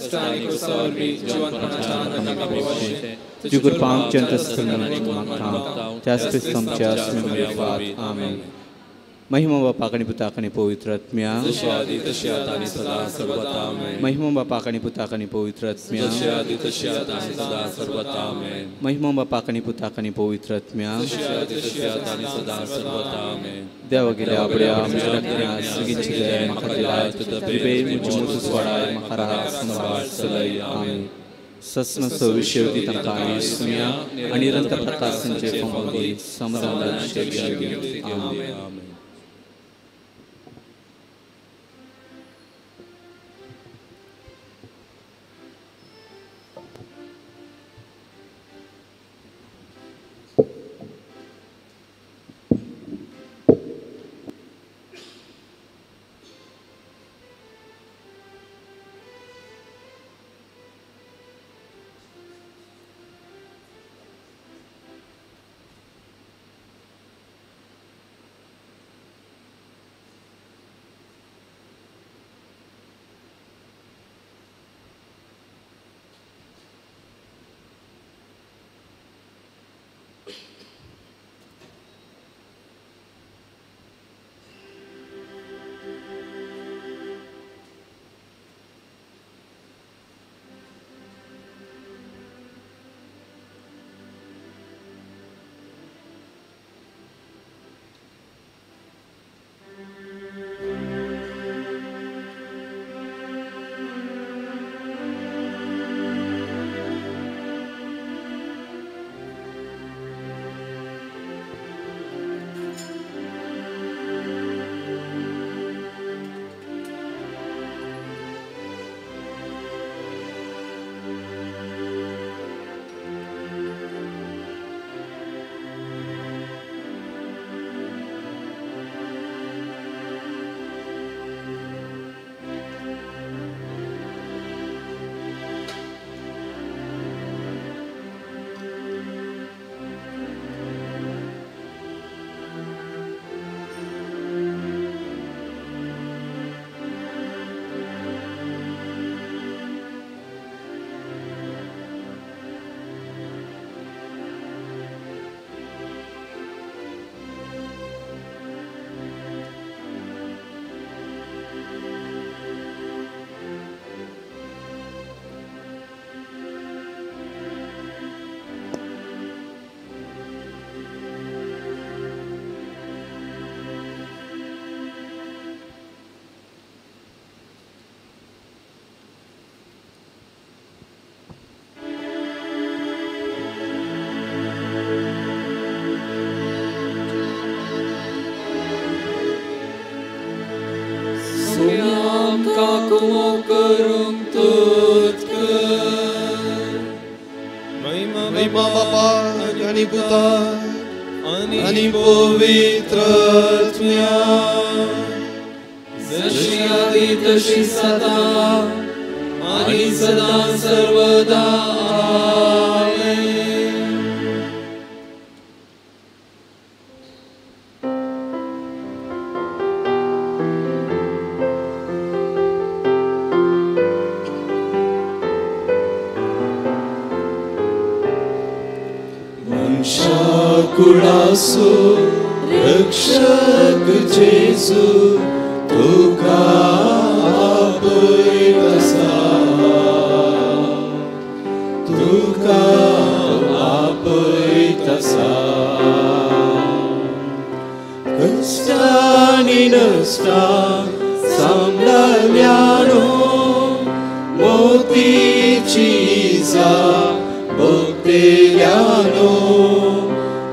कश्टां आनी क्रुसा वरवीं जिवंतपणाच्या आनंदाक आपोवचें तुजी कृपा आमच्या अंतस्करणांत मागता त्याच क्रिस्तांच्या आत्म्या आमेन. महिमा बापाक आनी पुताक आनी पवित्र आत्म्या. जशी आदी तशी आतां आनी सदा सर्वथा आमेन. महिमा बापाक आनी पुताक आनी पवित्र आत्म्या. जशी आदी तशी आतां आनी सदा सर्वथा आमेन. महिमा बापाक आनी पुताक आनी पवित्र आत्म्या. जशी आदी तशी आतां आनी सदा सर्वथा आमेन. देवा गेल्या आपल्या आमच्या रक्त्या सगळीची दया म्हाका दिलाय तुझा म्हजी मोजूच वाडाय म्हाका राग सांबाळ चलय आमेन. सस्न सविशेवती तांकां आनी आनी निरंतर प्रकाशांचे फमोदी समाधानाचे आमेन. महिमा बापाक आनी पुताक आनी पवित्र आत्म्याक जशी आदी तशी सदा आनी सदा सर्वदा आमेन. कुळासो रक्षक जेजू तुका आपयत आसा, तुका आपयत आसा. कश्टांनी नश्टां सांबळ्यानो मोतीची इजा भोगतेल्यानो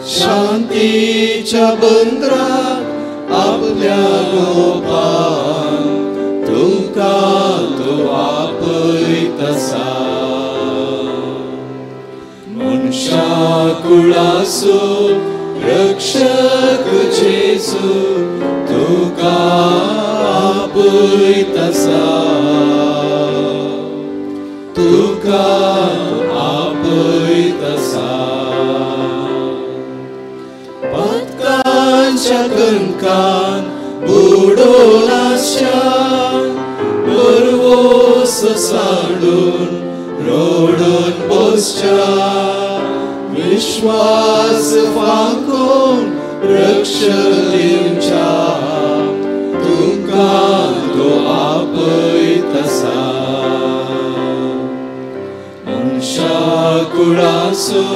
शांतीच्या बंदराक आपल्या गोपान तुका तो आपयत आसा. मनशा कुळासो रक्षक जेजू तुका आपयत आसा, तुका आपयत आसा. पातकांच्या कंकान बुडोलाच्या परवोस सांडून रोडून बसच्या विश्वास फांकून रक्षक दिवच्या तुमकां तो आपयत आसा. मनशा कुळाचो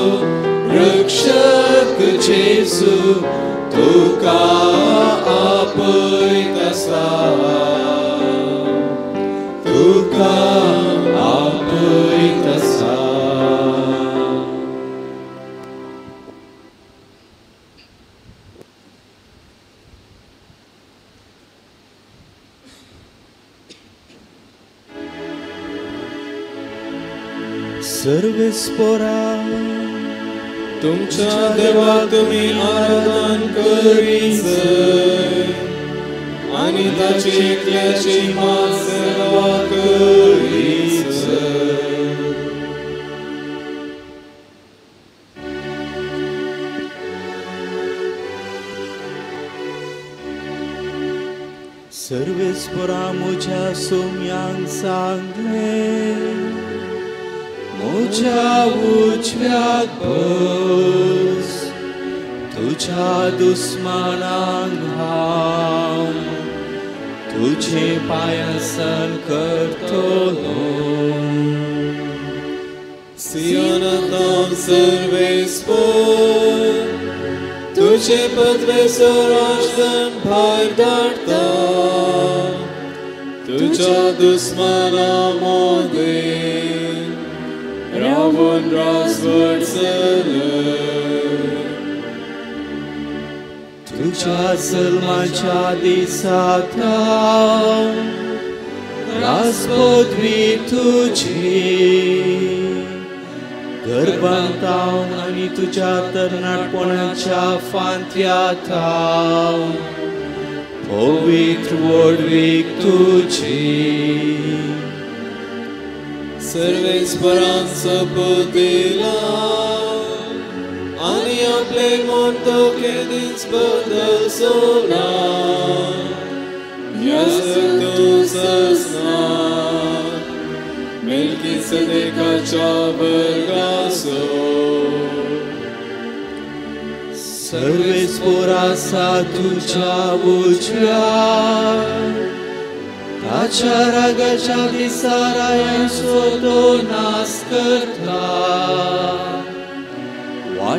रक्षक जेजू तुका आपयत आसा, तुका आपयत आसा. सर्वेस्पोरा तुमच्या देवा तुमी आराधन करीसय आनी ताची एकल्याची मात सेवा करीसय. सर्वेस्पोरा म्हज्या सोम्यांक सांगलें म्हज्या उजव्याक बस, तुज्या दुस्मानांक हांव तुजें पांयासन करतलो. सियोनांत सर्वेस्पोर तुजे पदवेचो राजदंड भायर धाडटा, तुज्या दुस्माना मोदें रावून राजवट चलय. तुज्या जल्माच्या दिसाक हांव राजपदवी तुजी, गर्भांत हांव आनी तुज्या तरणाटपणाच्या फांत्यांत हांव पवित्र व्हडवीक तुजी. सर्वेस्परान सोपूत दिला आनी आपले मन तो केदीच बदलचो ना, ह्या तूं ससना मेल्कीसेदेकाच्या वर्गाचो. सर्वेस्पोरा आसा तुज्या उजव्याक, ताच्या रागाच्या दिसा रायांचो तो नाश करता.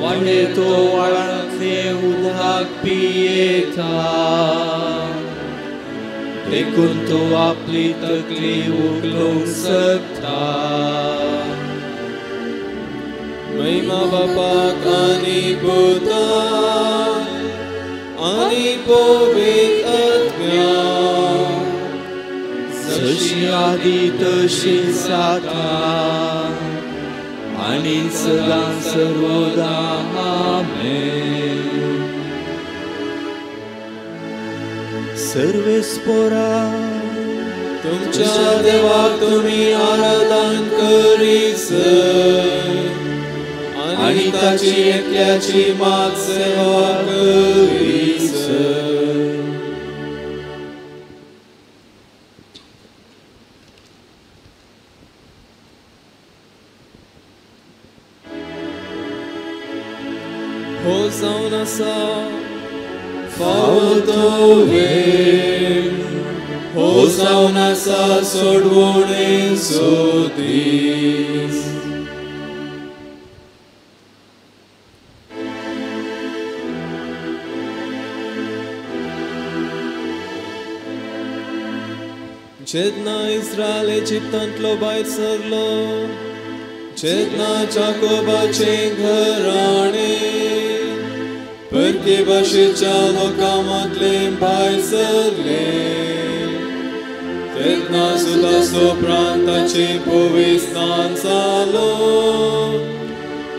वाटे तो व्हाळांतलें उदक पियेता, देखून तो आपली तकली उखलूंक शकता. महिमा बापाक आनी पुताक आनी पवित्र आत्म्याक, जशी आदी तशी आतां आनी सदां सर्वदा. आमेन. सर्वेस्पोरा तुमच्या देवाक तुमी आराधन करीसय आनी ताची एकल्याची मात सेवा करीसय. हो जावन आसा फावो तो वेळ, हो जावन आसा सोडवणेचो दीस. जेन्ना इस्रायल इजिप्तांतलो भायर सरलो, जेन्ना जाकोबाचें घराणें परकी भाशेच्या लोकां मदलें भायर सरलें, तेन्ना सुद्दां प्रांताचें पवित्रस्थान जालो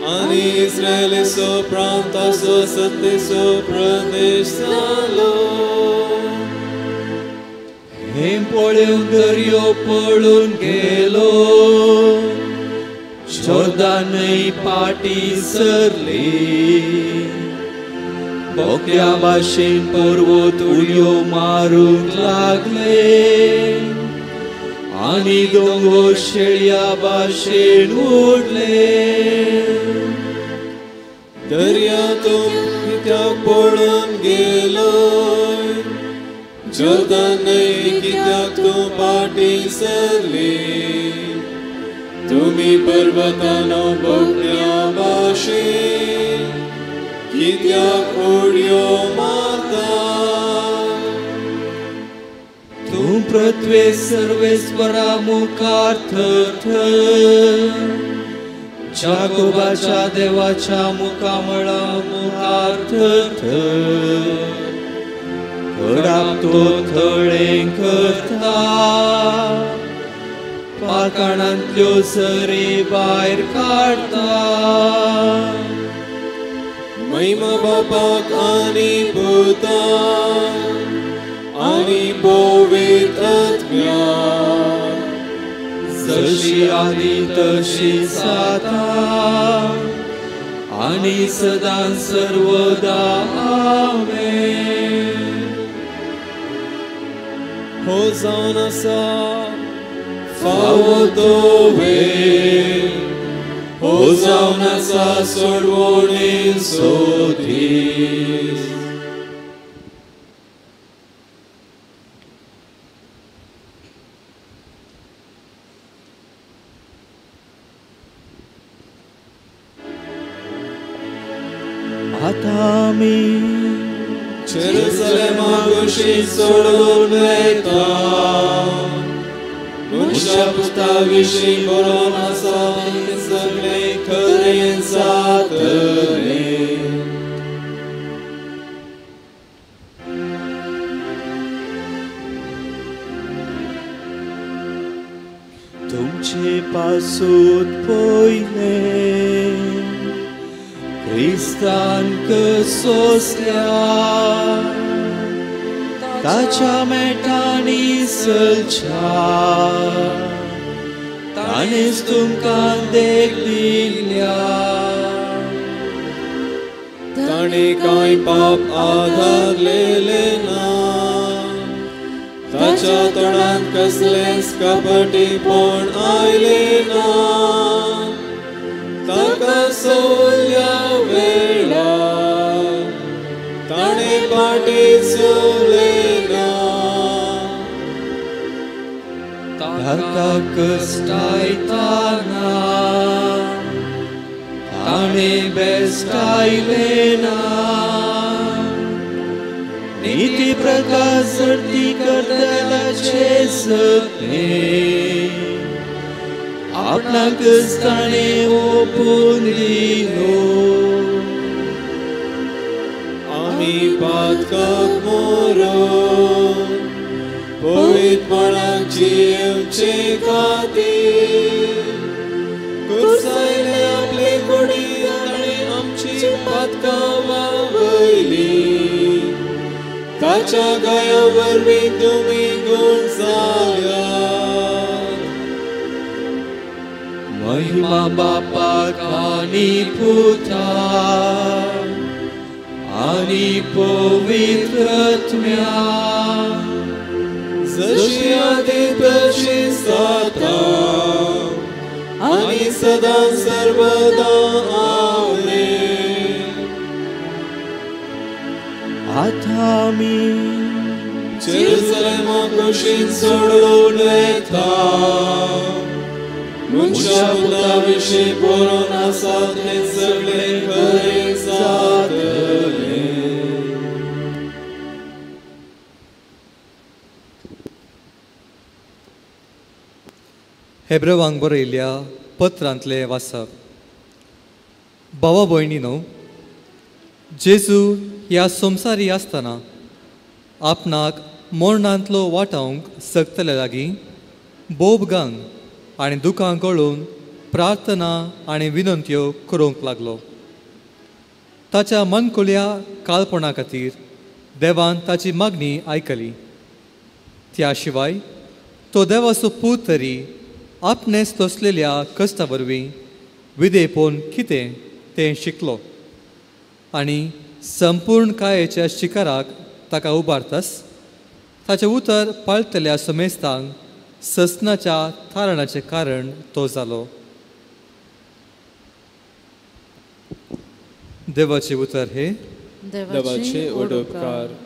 आनी इस्रायलीचो प्रांताचो सत्तेचो प्रदेश जालो. हें पळोवन दर्यो पळून गेलो, जोर्दान न्हंय फाटीं सरली, बोकड्या भाशेन पर्वत उडयो मारूंक लागले आनी दोंगो शेळया भाशेन उडले. दर्या तूं कित्याक पळून गेलोय, जोर्दन न्हंय कित्याक तूं फाटीं सरली? तुमी पर्वतानो बोकड्या भाशेन कित्याक उडयो मारता? तूं पृथ्वे सर्वेस्वरा मुखार थरथर, जाकोबाच्या देवाच्या मुखामळा मुखार थरथर. कडाप तो थळें करता, पाकाणांतल्यो सरी भायर काडटा. महिमा बापाक आनी पुताक आनी पवित्र आत्म्याक, जशी आदी तशी जाता आनी सदां सर्वदा. आमेन. हो जावन आसा फावो तो वेळ, हो जावन आसा सोडवणेचो दीस. आतां आमी जेरुसलेमा कुशी सोडून वयता, मनशा पुता विशीं बरोवन आसा तें सगळें खरें जातलें. तुमचे पासून पयलें क्रिस्तान सोसल्या, ताच्या मेटांनी चलच्या, ताणेच तुमकां देख दिल्या. ताणें कांय पाप आधारलेलें ना, ताच्या तोंडांत कसलेंच कपटीपण आयलें ना. ताका सोल्या वेळार ताणें फाटीं सरलें ना. ताका कश्टायतना ताणें बेश्टायलें ना. नीती प्रकाश सर्ती करतल्याचें सपनें आपणाकच ताणें ओंपून दिलो. आमी पातकाक मरोन पवित्रपणाक जियेवचे खातीर कुर्सायले आपले कुडीन ताणें आमची पातकां व्हांवयलीं. ताच्या गाया वरवीं तुमी गूण जाल्यात. महिमा बापाक आनी पुताक आनी पवित्र आत्म्याक, जशी आदी तशी जाता आनी सदां सर्वदा. आमेन. आतां आमी जेरुसलेमा कुशीन सोडून वयता, मनशा पुता विशीं बरोवन आसा तें सगळें खरें जातलें. हेब्रेवांक बरयल्ल्या पत्रांतलें वाचप. भावा भयणीनो, जेजू ह्या संवसारी आसतना आपणाक मरणांतलो वाटावंक शकतले लागीं बोबगांग आनी दुकां गळून प्रार्थना आनी विनंत्यो करूंक लागलो. ताच्या मनकुल्या काळपणा खातीर देवान ताची मागणी आयकली. त्या शिवाय तो देवाचो पूत तरी आपणेच तसलेल्या कश्टा वरवीं विधेयपण कितें तें शिकलो आनी संपूर्ण कायेच्या शिकाराक ताका उबारतास ताचें उतर पाळटल्या समेस्तांक ससनाच्या थारणाचें कारण तो जालो. देवाचें उतर हे देवाचे उपकार.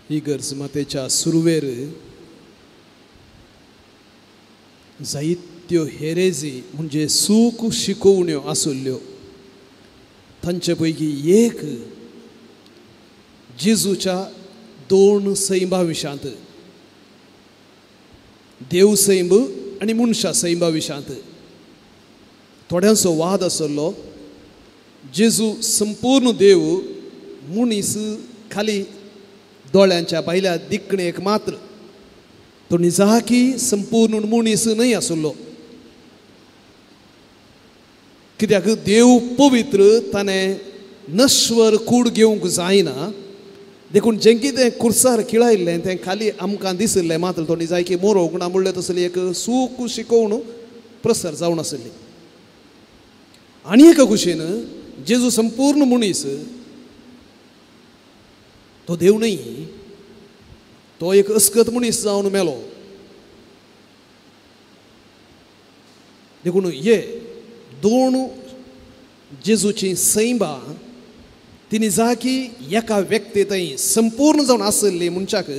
इगर्ज मातेच्या सुरवेर जायत्यो हेरेजी म्हणजे सूख शिकोवण्यो आसुल्ल्यो. तांचे पैकी एक जेजूच्या दोन सैंबा विशांत, देव सैंब आनी मनशा सैंबा विशांत थोड्यांचो वाद आसलो. जेजू संपूर्ण देव, मनीस खाली दोळ्यांच्या भायल्या दिकणेक मात्र, तो निजाकी संपूर्ण मनीस न्हय आसलो. कित्याक देव पवित्र, ताणें नश्वर कूड घेवंक जायना, देखून जें कितें कुर्सार खिळायिल्लें तें खाली आमकां दिशिल्लें मात्र, तो निजायकी मोरोवंक ना म्हणलें तसली एक सूख शिकोवन प्रसर जावन आसली. आनी एका कुशीन जेजू संपूर्ण मनीस, तो देव न्हय, तो एक अस्कत मनीस जावन मेलो. देखून हे दोन जेजूची सैंबा तिणी जाकी एका व्यक्ती थंय संपूर्ण जावन आसली मनशाक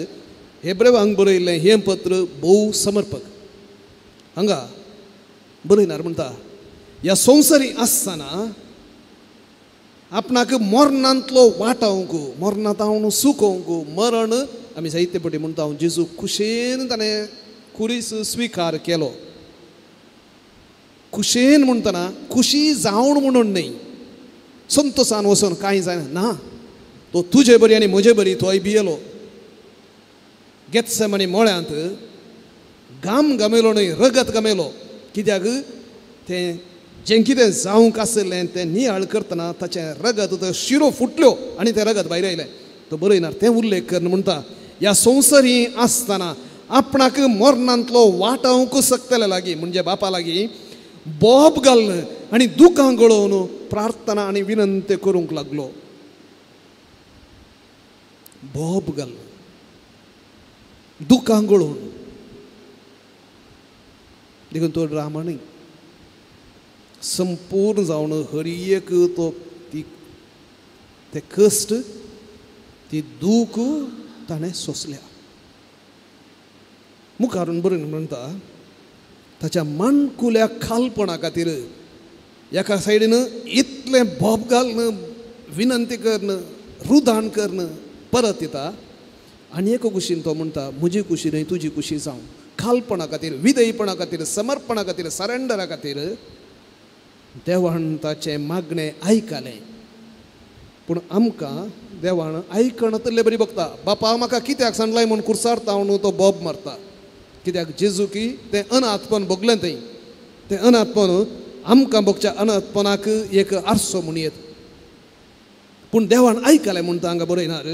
हेब्रेवांक बरयल्लें हें पत्र भोव समर्पक. हांगा बरयणार म्हणटा, ह्या संवसारी आसतना आपणाक मरणांतलो वाटावंक, मरणांत हांव सुकोवंक, मरण आमी जायते पटी म्हणटा हांव जेजू खुशेन ताणें खुरीस स्विकार केलो. खुशेन म्हणटना खुशी जावन म्हणून न्हय, संतोसान वचून कांय जायना ना, तो तुजे बरी आनी म्हजे बरी तोय भियेलो. गेत्सेमनी मळ्यांत घाम गमेलो न्हय, रगत गमेलो. कित्याक तें जें कितें जावंक आशिल्लें तें नियाळ करतना ताचें रगत शिरो फुटल्यो आनी तें रगत भायर आयलें. तो बरयणार तें उल्लेख करून म्हणटा, ह्या संवसारी आसतना आपणाक मरणांतलो वाटावंक शकतले लागीं म्हणजे बापा लागीं बोब घालून आनी दुकां गळोवन प्रार्थना आनी विनंती करूंक लागलो. बोब घालून दुकां गळोवन, देखून तो ड्रामा न्हय, संपूर्ण जावन हर एक तो ती ते कश्ट ती दूख ताणें सोंसल्या. मुखारून बरोवन म्हणटा, ताच्या माणकुल्या खालपणा खातीर एका सायडीन इतलें बोब घालून विनंती करून रुदान करून परत येता आनी एका कुशीन तो म्हणटा, म्हजी कुशी न्हय तुजी कुशी जावं. खालपणा खातीर, विधेयपणा खातीर, समर्पणा खातीर, सरेंडरा खातीर देवान ताचें मागणें आयकलें. पूण आमकां देवान आयकणांतले बरी बघता, बापा म्हाका कित्याक सांडलाय म्हूण कुर्सार तावन तो बोब मारता. कित्याक जेजूकी तें अनाथपण भोगलें थंय, तें अनाथपण आमकां भोगच्या अनाथपणाक एक आरसो म्हूण येत. पूण देवान आयकलें म्हणटा हांगा बरयणार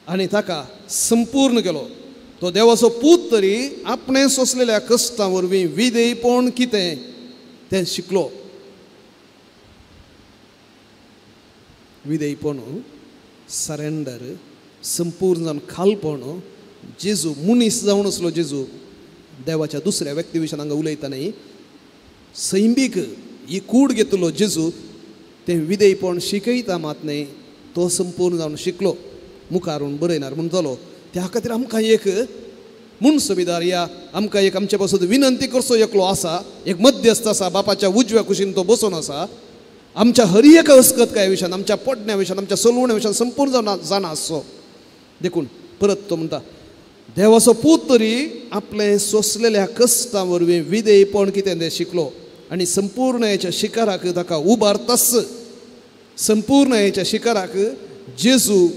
आनी ताका संपूर्ण केलो. तो देवाचो पूत तरी आपणें सोंसलेल्या कश्टां वरवीं विधेयपण कितें तें शिकलो. विधेयपण, सरेंडर, संपूर्ण जावन खालपण. जेजू मनीस जावन आसलो. जेजू देवाच्या दुसऱ्या व्यक्ती विशयान हांगा उलयता न्हय, सैमीक ही कूड घेतलो जेजू तें विधेयपण शिकयता मात न्हय, तो संपूर्ण जावन शिकलो. मुखारून बरयणार म्हणटलो, त्या खातीर आमकां एक मुनसबीदार या आमकां एक आमचे पासून विनंती करचो एकलो आसा, एक मध्यस्थ आसा, बापाच्या उजव्या कुशीन तो बसून आसा. आमच्या हर एका अस्कत काय विशयान, आमच्या पडण्या विशयान, आमच्या सलवण्या विशयान संपूर्ण जावन जाणा आसचो. देखून परत तो म्हणटा, देवाचो पूत तरी आपलें सोंसलेल्या कश्टां वरवीं विधेयपण कितें तें शिकलो आनी संपूर्ण हेच्या शिकाराक ताका उबारताच. संपूर्ण हेच्या शिकाराक जेजू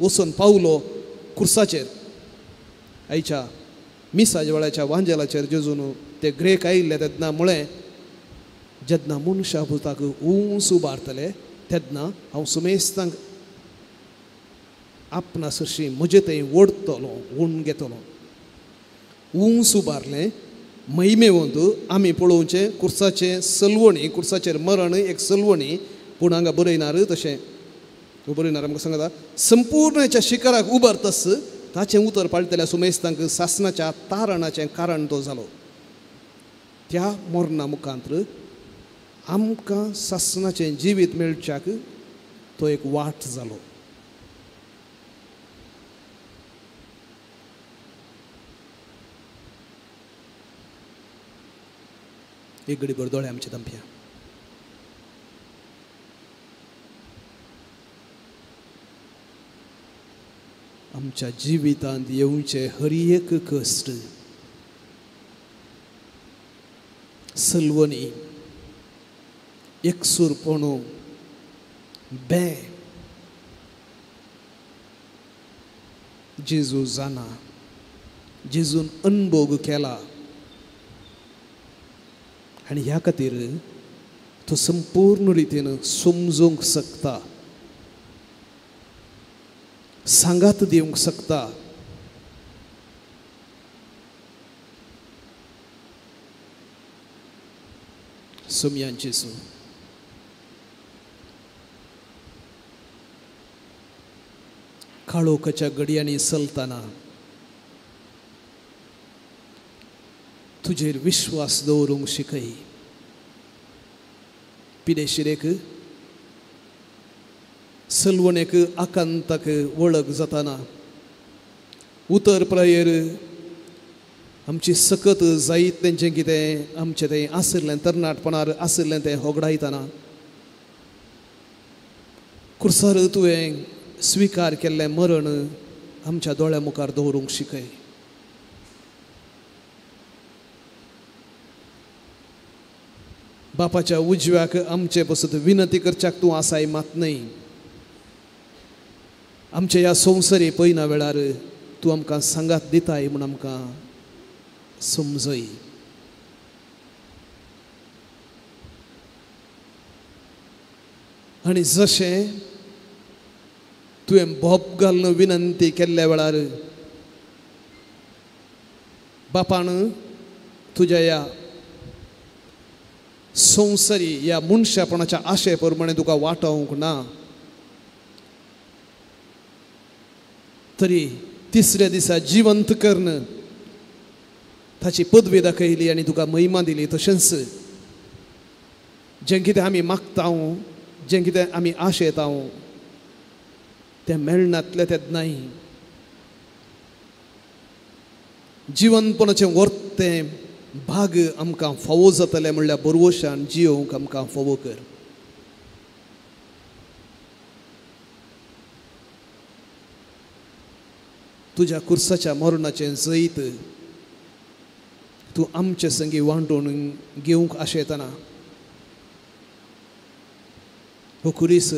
वचून पावलो कुर्साचेर. आयच्या मिसाज वेळाच्या वांजेलाचेर जेजून ते ग्रेक आयिल्ले तेन्ना म्हळें, जेन्ना मनशा पुताक उंच उबारतले तेन्ना हांव सुमेस्तांक आपणा सरशी म्हजे थंय ओडटलो, ओडून घेतलो. ऊंच उबारलें महिमेवंत आमी पळोवचें कुर्साचें सलवणी, कुर्साचेर मरण एक सलवणी. पूण हांगा बरयनार तशें बरयनार आमकां सांगता संपूर्णाच्या शिखराक उबारतस ताचें उतर पाळटल्या सुमेस्तांक सासनाच्या तारणाचें कारण तो जालो. त्या मरणा मुखांत आमकां सासनाचें जिवीत मेळच्याक तो एक वाट जालो. एक घडी भर दोळे आमचे दमप्या. आमच्या जिवितांत येवचे हर एक कश्ट, सलवणी, एकसूरपणो, बे जेजू जाणा, जेजून अनभोग केला आनी ह्या खातीर तो संपूर्ण रितीन समजूंक शकता, सांगात दिवंक शकता. सोमयान जेजू काळोखाच्या घडयांनी चलतना तुजेर विश्वास दवरूंक शिकय. पिडेशिरेक, सलवणेक, आकांताक वळख जाताना उतर प्रायेर आमची सकत जायत तेंचें कितें आमचें तें आशिल्लें तरणाटपणार आशिल्लें तें होगडायतना कुर्सार तुवें स्विकार केल्लें मरण आमच्या दोळ्या मुखार दवरूंक शिकय. बापाच्या उजव्याक आमचे पसत विनंती करच्याक तूं आसाय मात न्हय, आमच्या ह्या संवसारी पयना वेळार तूं आमकां सांगात दिताय म्हूण आमकां समजय. आनी जशें तुवें बोब घालून विनंती केल्ल्या वेळार बापान तुज्या ह्या संवसारी ह्या मनशापणाच्या आशे प्रमाणे तुका वाटोवंक ना, तरी तिसऱ्या दिसा जिवंत करून ताची पदवी दाखयली आनी तुका महिमा दिली. तशेंच जें कितें आमी मागता, जें कितें आमी आशेता तें मेळनातलें तेन्नाय जिवनपणाचें वर्तें भाग आमकां फावो जातलें म्हणल्यार बरवशान जियोवंक आमकां फावो कर. तुज्या कुर्साच्या मरणाचें जैत तूं आमचे संगी वांटून घेवंक आशेतना हो खुरीस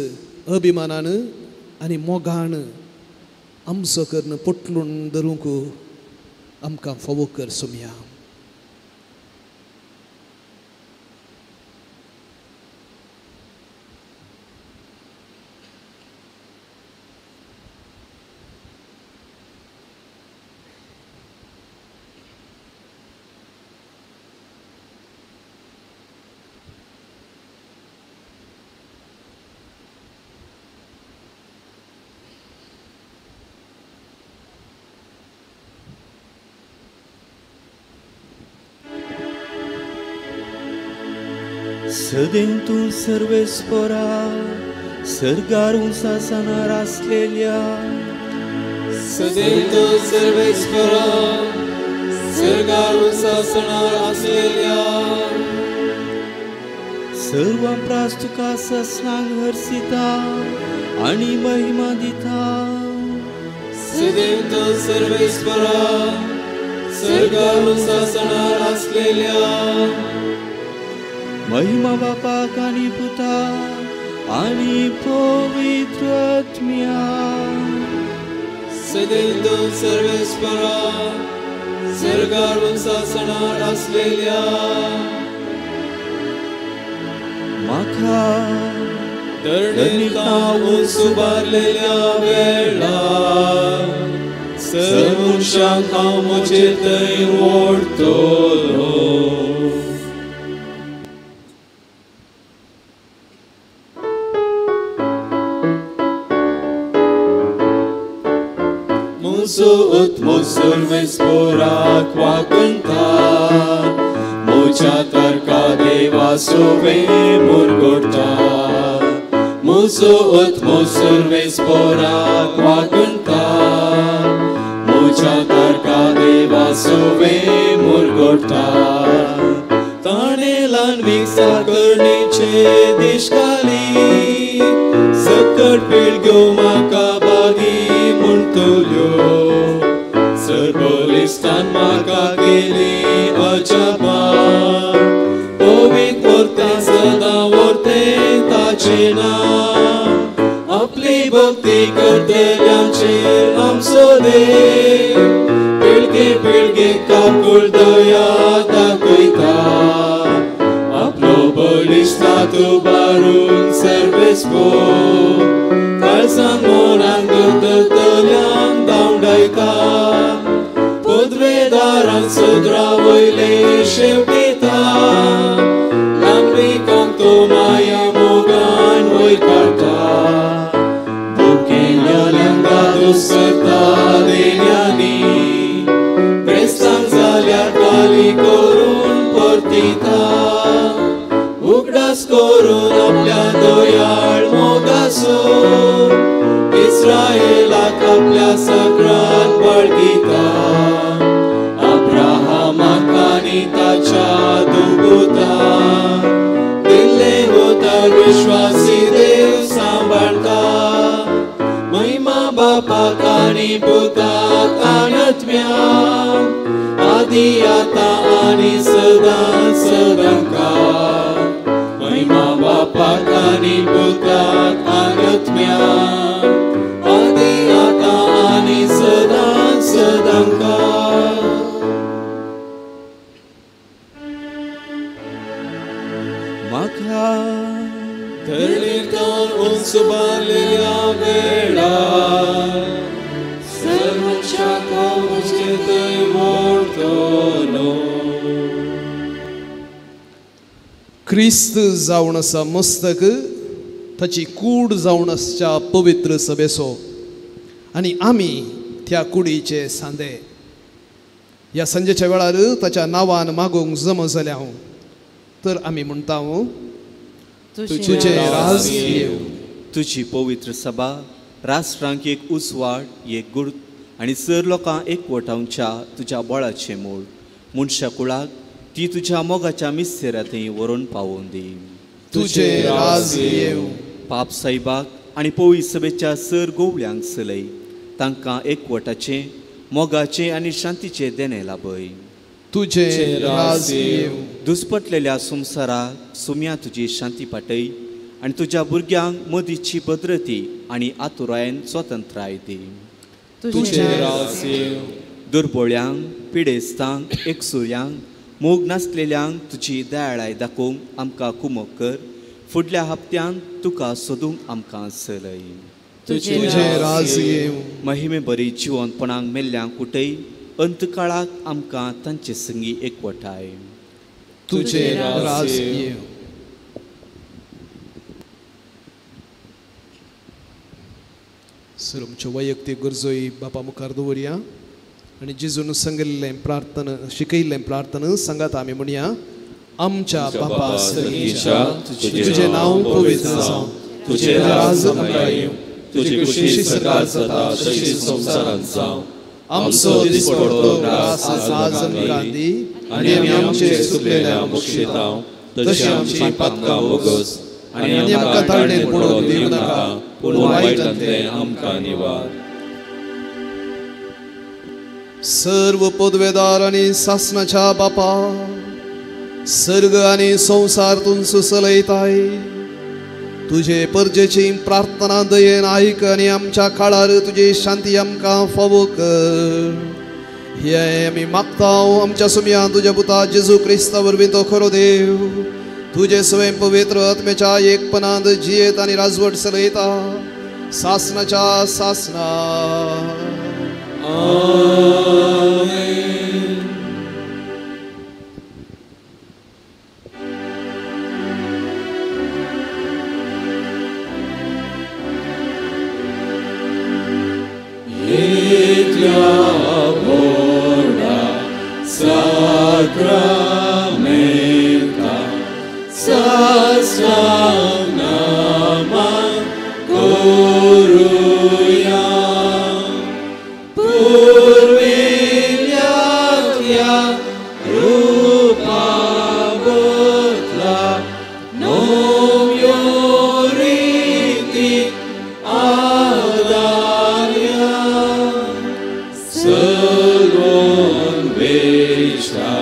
अभिमानान आनी मोगान आमचो करून पोटलून धरूंक आमकां फावो कर सोमया. सदैव तूं सर्वेस्परा सर्गार उंचासनार आसलेल्या, सदैव तूं सर्वेस्परा सर्गार उंचासनार आसलेल्या, सर्व प्रास तुका ससनांग हरसिता आनी महिमा दिता. सदैव तूं सर्वेस्परा सर्गार उंचासनार आसलेल्या, महिमा बापाक आनी पुता आनी पवित्र आत्म्याक, सदैव तूं सर्वेस्परा सर्गार उंचासनार आसलेल्या, म्हाका धरणीर तावून सुबारलेल्या वेळार सर मनशांक हांव म्हजे थंय ओडटलो. Musuut musurves porak wakanta Mucha tarka deva suve murgota Musuut musurves porak wakanta Mucha tarka deva suve murgota Tanelan viksa karniche dishkali Sakkat pilgyo maka bagi म्हणटल्यो सर्वलिस्तान म्हाका केली अजापां पवित्र उरता सदां उरतें ताचें नांव आपली भक्ती करतल्यांचेर आमचो देव पिळगे पिळगे काकूळ दया दाखयता आपलो बळिश्ट उबारून सर्वेस्पो काळजान मोनान करतल्यांक धांवडायता पदवेदारांक सदरा वयले शेवटिता लांबीकांक तो माया मोगान वयर काडटा दुखेल्यांक दुसरता देण्यांनी क्रिस्तांक जाल्यार खाली करून परतिता उगडास करून आपल्या दयाळ मोगाचो इस्रायलाक आपल्या सगळ्याक बाळगिता अब्राहमाक आनी ताच्या दुबुताक दिल्लें उतर विश्वासी देव सांबाळटा महिमा बापाक आनी पुताक आनी आत्म्याक आदी आतां आनी सदां सदांकाळ महिमा बापाक आनी पुताक आनी आत्म्याक आदी आतां आनी सदां सदांकाळ. म्हाका धरणीर तावन उंच उबारलेल्या वेळार सर मनशाक हांव म्हजे थंय ओडटलो. क्रिस्त जावन आसा मस्तक ताची कूड जावन आसच्या पवित्र सभेचो आनी आमी त्या कुडीचे सांदे. ह्या सांजेच्या वेळार ताच्या नांवान मागूंक जमा जाल्या हांव तर आमी म्हणटा तुजें राज येवं. तुजी पवित्र सभा राष्ट्रांक एक उजवाड एक गुड आनी सर लोकांक एकवटावच्या तुज्या बळाचें मूळ मनशा कुळाक ती तुज्या मोगाच्या मिस्तेरा थंय व्हरून पावोवन दी. तुजें राज येवं. पाप साहेबाक आनी पवित्र सभेच्या सर गोवळ्यांक चलय तांकां एकवटाचें मोगाचें आनी शांतीचें देणें लाभय. तुजें राज येवं. दुस्पटलेल्या संवसाराक सुम्या तुजी शांती पाटय आनी तुज्या भुरग्यांक मदीची भद्रती आनी आतुरायेन स्वतंत्राय दी. तुजें राज येवं. दुर्बोळ्यांक पिडेस्तांक एकसुऱ्यांक मोग नासलेल्यांक तुजी दयाळाय दाखोवंक आमकां कुमक कर. फुडल्या हप्त्यांत तुका सोदूंक आमकां चलय. तुजें राज येवं. महिमे बरी जिवनपणाक मेल्ल्यांक उठय अंतकाळाक आमकां तांचे संगी एकवटाय. तुजें राज येवं. सर आमच्यो वैयक्तीक गरजोय बापा मुखार दवरया आनी जेजून सांगिल्लें प्रार्थना शिकयल्लें प्रार्थना सांगात आमी म्हणया. आमच्या बापा सर्गीच्या तुजें नांव पवित्र जावं, तुजें राज आमकां येवं, तुजी खुशी स्वर्गात जाता तशी संवसारांत जावं. आमचो दिसपडतो ग्रास आज आमकां दी आनी आमी आमचे चुकलेल्यांक बक्षितांव तशी आमची पातकां बोगस आनी आमकां ताळणेर पडोवंक दिवं नाका पूण वायटांतलें आमकां निवार. सर्व पदवेदार आनी सासनाच्या बापा सर्ग आनी संवसार तुमचो चलयताय तुजे परजेची प्रार्थना दयेन आयक आनी आमच्या काळार तुजी शांती आमकां फावो कर. हे आमी मागता आमच्या सुमयान तुज्या पुता जेजू क्रिस्ता वरवीं तो खरो देव तुजे स्वयं पवित्र आत्म्याच्या एकपणांत जियेत आनी राजवट चलयता सासनाच्या सासना. आमेन. Sacramenta sasnama koruya purvilyatya rupa botla nomyoriti adarya salon veshta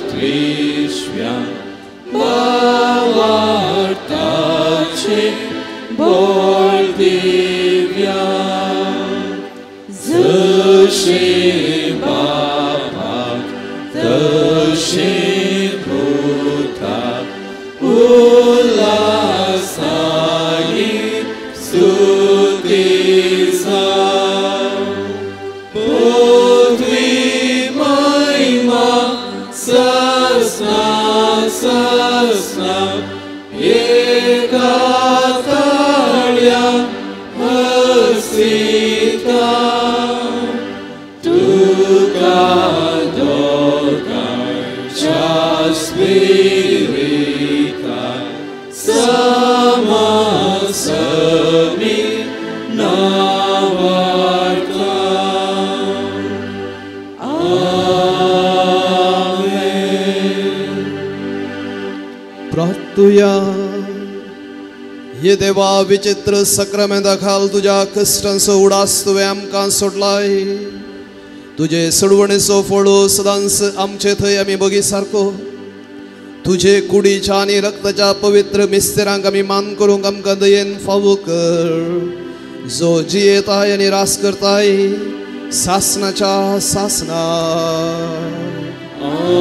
अस्कत्विष्व्या भावार्थाचे बोल दिव्या जशे बापाक तशे पुताक उल्हासानी स्तुती जावं. पृथ्वी महिमा ससना ससना एका ताळ्या हसिता तुका दोगांच्या स्पिरिता समासमी नावार्ता. आमेन. प्रार्थुया. ये देवा विचित्र सक्रामेंता खाल तुज्या कश्टांचो उडास तुवें आमकां सोडलाय. तुजे सोडवणेचो फळो सदांच आमचे थंय आमी बगी सारको तुजे कुडीच्या आनी रक्ताच्या पवित्र मिस्तेरांक आमी मान करूंक आमकां दयेन फावो कर, जो जियेताय आनी रास करताय सासनाच्या सासना. आमेन.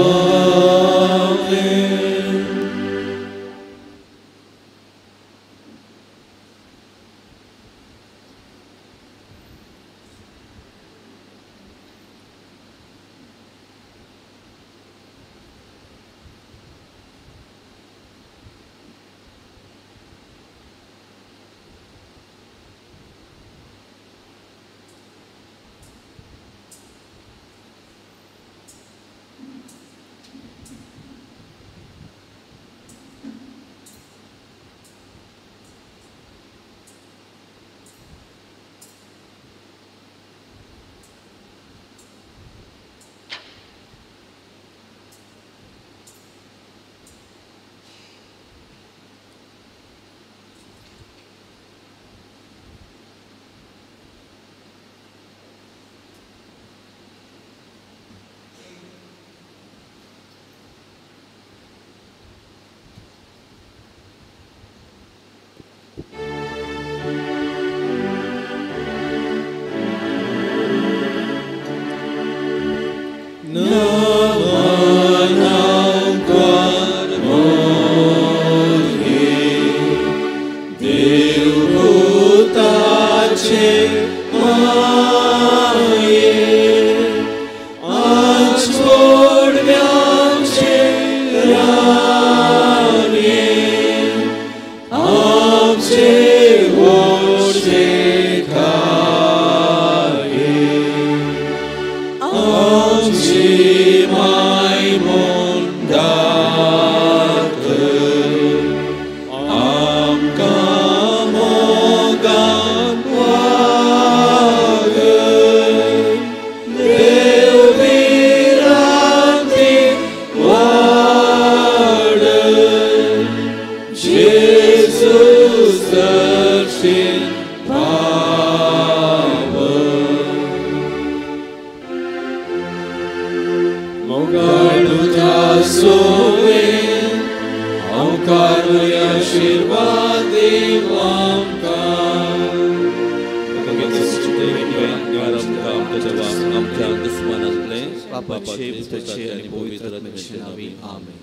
देवा आमच्या दुस्मानांतले बापाचे पुताचे आनी पवित्र आत्म्याचे नांवी आमेन.